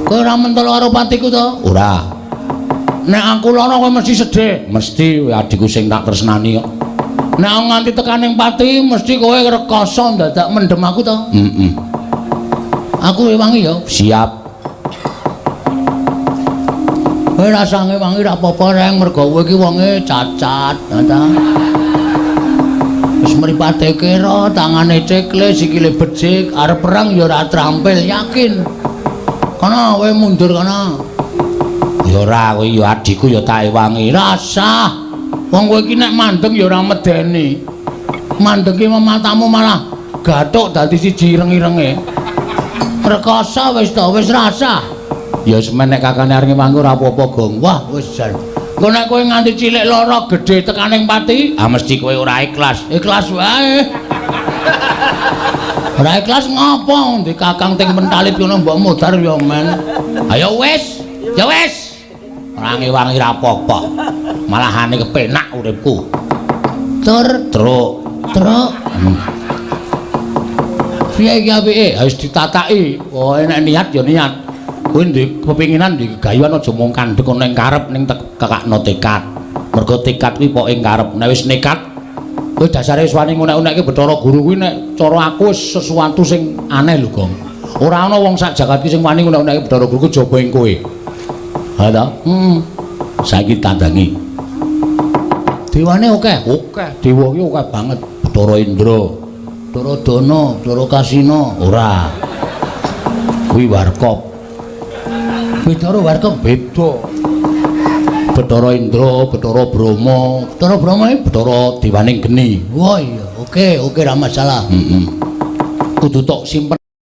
Kowe ora mentolo karo patiku to? Ora. Nek aku lara kowe mesti sedih. Mesti adikku sing tak tresnani kok. Nek aku nganti tekan ning pati mesti kowe rekoso ndadak mendem aku to? Heeh. Aku ewangi ya. Siap. Kowe rasah ngewangi ra apa-apa reng, mergo kowe iki wonge cacat, ta. Wis mripate kera, tangane cekle, sikile becik, arep perang ya ora trampil, yakin. Kono kowe mundur kono. Ya ora, kowe ya adikku ya tak ewangi. Rasah. Wong kowe iki nek mandeng ya ora medeni. Mandeng ki matamu malah gathuk dadi siji ireng-irenge. Rekoso wis to, wis rasah. Ya semen nek kakane arep ngewangi ora apa-apa, Gong. Wah, wis jan. Engko nek kowe nganti cilik lara gedhe tekan ning pati, ah mesti kowe ora ikhlas. Ikhlas wae. Ora ikhlas ngopo? Ndi kakang ting mentalit ngono mbok modar ya men. Ayo wis, ya wis. Ora ngewangi ra apa-apa. Malahane kepenak uripku. Tur truk, truk. Piye iki apike? Wis ditataki. Pokoke nek niat ya niat. Kowe ndek kepinginan ndek gayuhan aja mung kandhek ana ing karep ning kekakno tekad. Mergo tekad kuwi poke ing karep. Nek wis nekat, kowe dasare wis wani ngunek-unekke Bathara Guru kuwi nek cara aku wis sesuatu sing aneh lho, Gong. Ora ana wong sak jagat ki sing wani ngunek-unekke Bathara Guru kejaba ing kowe. Ha ta? Heeh. Saiki tandangi. Dewane akeh, akeh. Dewa ki akeh banget. Bathara Indra, Bathara Dana, Bathara Kasina. Ora. Kuwi Warkop. Bathara Warkop beda. Bathara Indra, Bathara Brahma. Bathara Brahma iki Bathara dewaning geni. Wah iya, oke, oke ra masalah. Heeh. Kudu tok simpen.